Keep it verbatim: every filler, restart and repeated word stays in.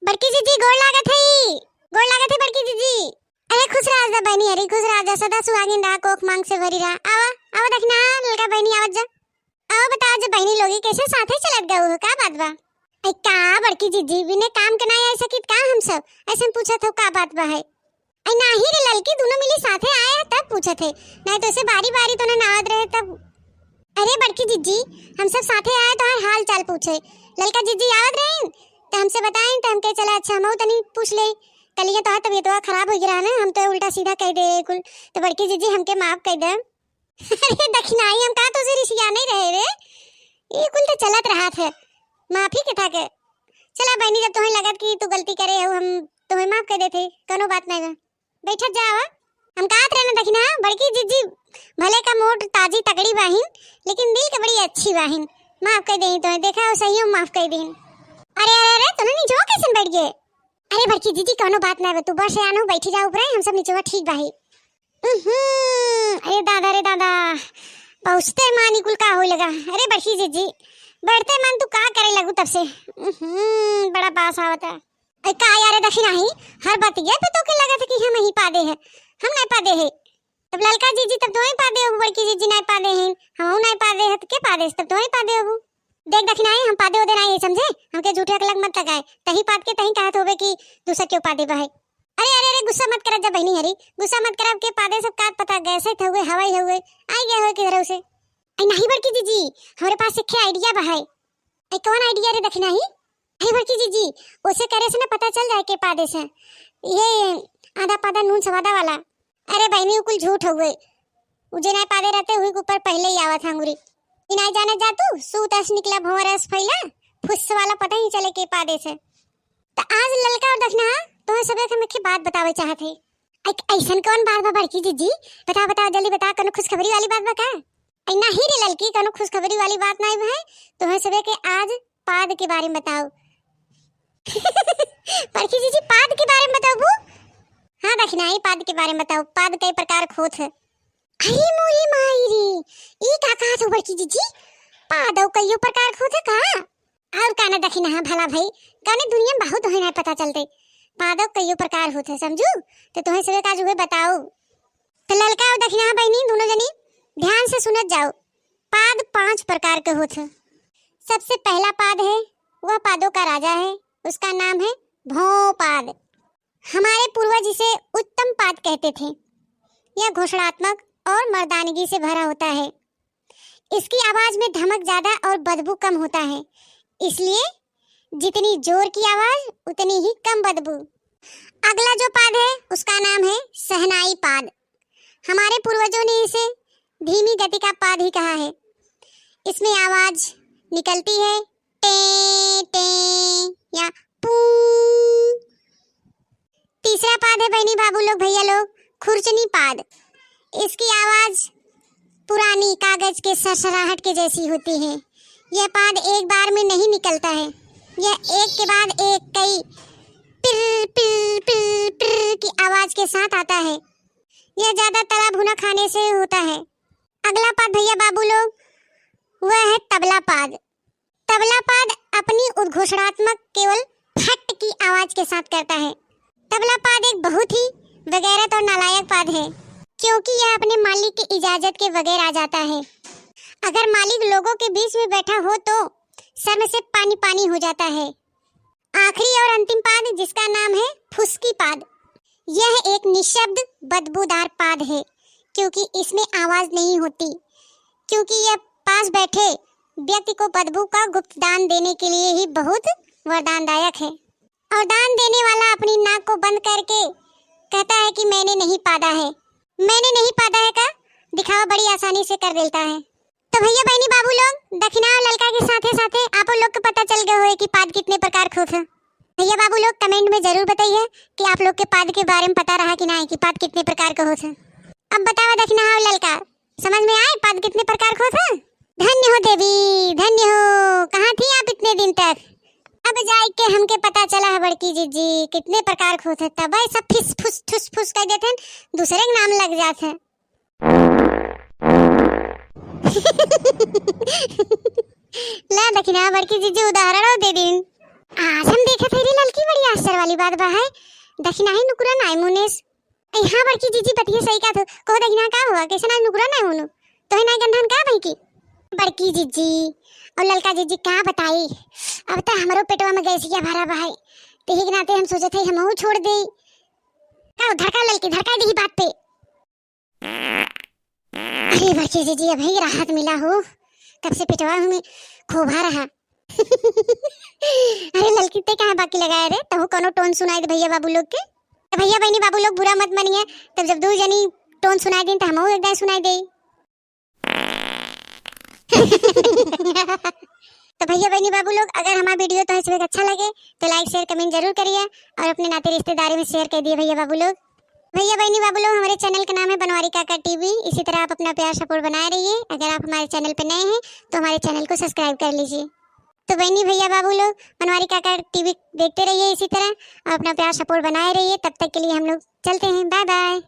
बड़की जिज्जी, गोड़ लागत है। गोड़ लागत है बड़की जिज्जी। अरे खुश रहा जा बहिनी हरी, खुश रहा जा, सदा सुहागिन रहा, कोख मांग से भरी रहा। आवा, आवा दखिनहा, ललका बहिनी आवत जा। आवा बतावा जा बहिनी लोगी, कैसे साथे चलत गऊ हो, का बात बा? ऐ का बड़की जिज्जी, बिने काम के नाई आइ सकित का हम सब? ऐसन पूछत हो का बात बा है? ऐ नाही रे ललकी, दुनो मिली साथे आए हैं तब पूछत है, नाई तो ऐसे बारी बारी तो ना आवत रहे तब। अरे बड़की जिज्जी, हम सब साथे आए तो हर हाल चाल पूछे। ललका जिज्जी आवत रहीन त हमसे बताइन त हमके चला अच्छा हमहू तनी पूछ ले। कलिया तोहार तबियतवा खराब होइ गया ना, हम तो उल्टा सीधा कह दे कुल। तो बड़की जिज्जी हमके माफ कर दे। अरे दखिनहा, हम का तोसे रिसिया नहीं रहे रे, ये कुल तो चलत रहत है, माफी के था के। चला बहिनी, जब तुम्हें लगत कि तू गलती करे हो, हम तुम्हें माफ कर देते, कोनो बात नहीं बा। बैठत जावा। हम कहत रहे ना दखिनहा, बड़की जिज्जी भले का मोट ताजी तगड़ी बाहिन, लेकिन दिल के बड़ी अच्छी बाहिन। माफ कर देही तुम्हें, देखा हो सही हो, माफ कर देही। अरे, अरे, अरे, तूने नीचवा कैसे बैठ गए? अरे बड़की जिज्जी, कोनो बात ना बा, तू बड़ सयान हो, बैठी जा ऊपर, हम सब नीचवा ठीक बाही। उहुं, अरे दादा रे दादा, पहुँचते मान ई कुल का होए लगा। अरे बड़की जिज्जी, बैठते मान तू का करे लगू तब से। उहुं, बड़ा बास आवता। अरे का यारे दखिनहा, हर बतिया पे तोके लगत है कि हम ही पादे है, हम नहीं पादे है। तब ललका जिज्जी तब तोही पादे होबू, बड़की जिज्जी नहीं पादे हैं, हमहू नहीं पादे है, तो के पादे, तब तोही पादे होबू। देख दखिनहा, हम पादे ओदे नहीं है समझे, हमके झूठे के लग मत लगाए, तही पाद के तही कहत होबे कि दूसर क्यों पादे बा है। अरे, अरे, अरे, गुस्सा मत करत जा बहिनी हरी, गुस्सा मत करब, के पादे सब कात पता गैस है, थहुए, हवाई हुए, आई गए हुए किधर उसे। अरे नहीं बड़की जिज्जी, हमरे पास एक idea बा है। अरे कौन idea रे दखिनहा? अरे बड़की जिज्जी, उसे करे से ना पता चल जाए के पादे से। ये आधा पादा नून सवादा वाला। अरे बहिनी, उ कुल झूठ हुए। उ जे नाई पादे रहते, उही के ऊपर पहले ही आवत है अंगुरी। ई नाई जाने जा तू, सूत अस निकला, भंवर अस फैला, फुस वाला पता ही चले के पादे से। त आज ललका और दखिनहा, तोहे सबे के हम एक बात बतावे चाहत है। ऐ-, ऐसन कौन बात बा बड़की जिज्जी? बता, बता, जल्दी बता, कोनो खुशखबरी वाली बात बा का? ऐ, नहीं रे ललकी, कोनो खुशखबरी वाली बात नहीं बा है। तोहे सबे के आज पाद के बारे में बताओ। बड़की जिज्जी, पाद के बारे में बताओ बू? हाँ दखिनहा, ई पाद के बारे में बताओ, पाद कई प्रकार के होत है। अरे मोरी माई रे, ई का कहत हो बड़की जिज्जी? पादो कइयो प्रकार के होत है का? और का ना दखिनहा, हाँ भला भाई, कौने दुनिया में बहुत होए ना पता चलते। पादो कइयो प्रकार होत है, समझू? तो तुम्हें सबे का जुगे बताओ। तो ललका और दखिनहा बहिनी दोनों जनी ध्यान से सुनत जाओ। पाद पांच प्रकार के होत है। सबसे पहला पाद है, वह पादों का राजा है, उसका नाम है भौं पाद। हमारे पूर्वज इसे उत्तम पाद कहते थे। यह घोषणात्मक और मर्दानगी से भरा होता है। इसकी आवाज में धमक ज्यादा और बदबू कम होता है, इसलिए जितनी जोर की आवाज, उतनी ही कम बदबू। अगला जो पाद है, उसका नाम है शहनाई पाद। हमारे पूर्वजों ने इसे धीमी गति का पाद ही कहा है। इसमें आवाज निकलती है टे टे या पू। तीसरा पाद है बहनी बाबू लोग, भैया लोग, खुरचनी पाद। इसकी आवाज पुरानी कागज के सरसराहट के जैसी होती है। यह पाद एक बार में नहीं निकलता है, यह एक के बाद एक कई पिर पिर पिर पिर की आवाज के साथ आता है। यह ज्यादा तला भुना खाने से होता है। अगला पाद भैया बाबू लोग, वह है तबला पाद। तबला पाद अपनी उद्घोषणात्मक केवल फट की आवाज के साथ करता है। तबला पाद एक बहुत ही बेगैरत और नालायक पाद है, क्योंकि यह अपने मालिक की इजाजत के बगैर आ जाता है। अगर मालिक लोगों के बीच में बैठा हो तो शर्म से पानी पानी हो जाता है। आखिरी और अंतिम पाद, जिसका नाम है फुसकी पाद, यह एक निशब्द बदबूदार पाद है, क्योंकि इसमें आवाज नहीं होती, क्योंकि यह पास बैठे व्यक्ति को बदबू का गुप्त दान देने के लिए ही बहुत वरदानदायक है। और दान देने वाला अपनी नाक को बंद करके कहता है कि मैंने नहीं पादा है, मैंने नहीं पादा है का दिखावा बड़ी आसानी से कर देता है। तो भैया बहनी बाबू लोग, दखिनहा और ललका के साथे साथे आप लोग के पता चल गए होए कि पाद कितने प्रकार के होत है। भैया बाबू लोग comment में जरूर बताइए कि आप लोग के पाद के बारे में पता रहा कि नहीं कि पाद कितने प्रकार के होत है। अब बतावा दखिनहा और ललका, समझ में आए पाद कितने प्रकार के होत है? धन्य हो देवी, धन्य हो, कहाँ थी आप इतने दिन तक? अब जाए के हमके पता चला है बड़की जिज्जी कितने प्रकार के होत है, तबे सब फिस फुस ठुस फुस कर देते हैं, दूसरे के नाम लग जाते हैं। ला दखिनहा बड़की जिज्जी उदाहरण दे दिन। आज हम देखत है रे ललकी बड़ी आस-, पहली बात बा है, दखिना ही नुकुरा नाय मुनेस। अई हाँ बड़की जीजी, बतिया सही कहत हो, कहो दखिना का हुआ, कैसे ना नुकुरा नाय मुनु, तोहे ना गंधन का बहकी? बड़की जीजी और ललका जीजी का बताई, अब तो हमरो पेटवा में गैसिया भरा बा है, तो यही के नाते हम सोचत है हमहू छोड़ दे। का धड़का ललकी, धड़का दही बात पे। अरे बड़की जीजी, अभी राहत मिला हो, कब से पेटवा में खोभा रहा। अरे ललकी, ते कहाँ बाकी लगाए रे, तहु कोनो टोन सुनाई दे भैया बाबू लोग के। तो भैया बहनी बाबू लोग बुरा मत मानिए, तब जब दो जनी टोन सुनाई दें तो हमहू एक दाई सुनाई दे। तो भैया बहनी बाबू लोग, अगर हमारा वीडियो तो इसमें अच्छा लगे तो लाइक शेयर कमेंट जरूर करिए और अपने नाते रिश्तेदारी में शेयर कर दिए भैया बाबू लोग। भैया बहनी बाबू लोग, हमारे चैनल का नाम है बनवारी काका टीवी। इसी तरह आप अपना प्यार सपोर्ट बनाए रहिए। अगर आप हमारे चैनल पर नए हैं तो हमारे चैनल को सब्सक्राइब कर लीजिए। तो बहनी भैया बाबू लोग, बनवारी काका टीवी देखते रहिए इसी तरह और अपना प्यार सपोर्ट बनाए रहिए। तब तक के लिए हम लोग चलते हैं, बाय बाय।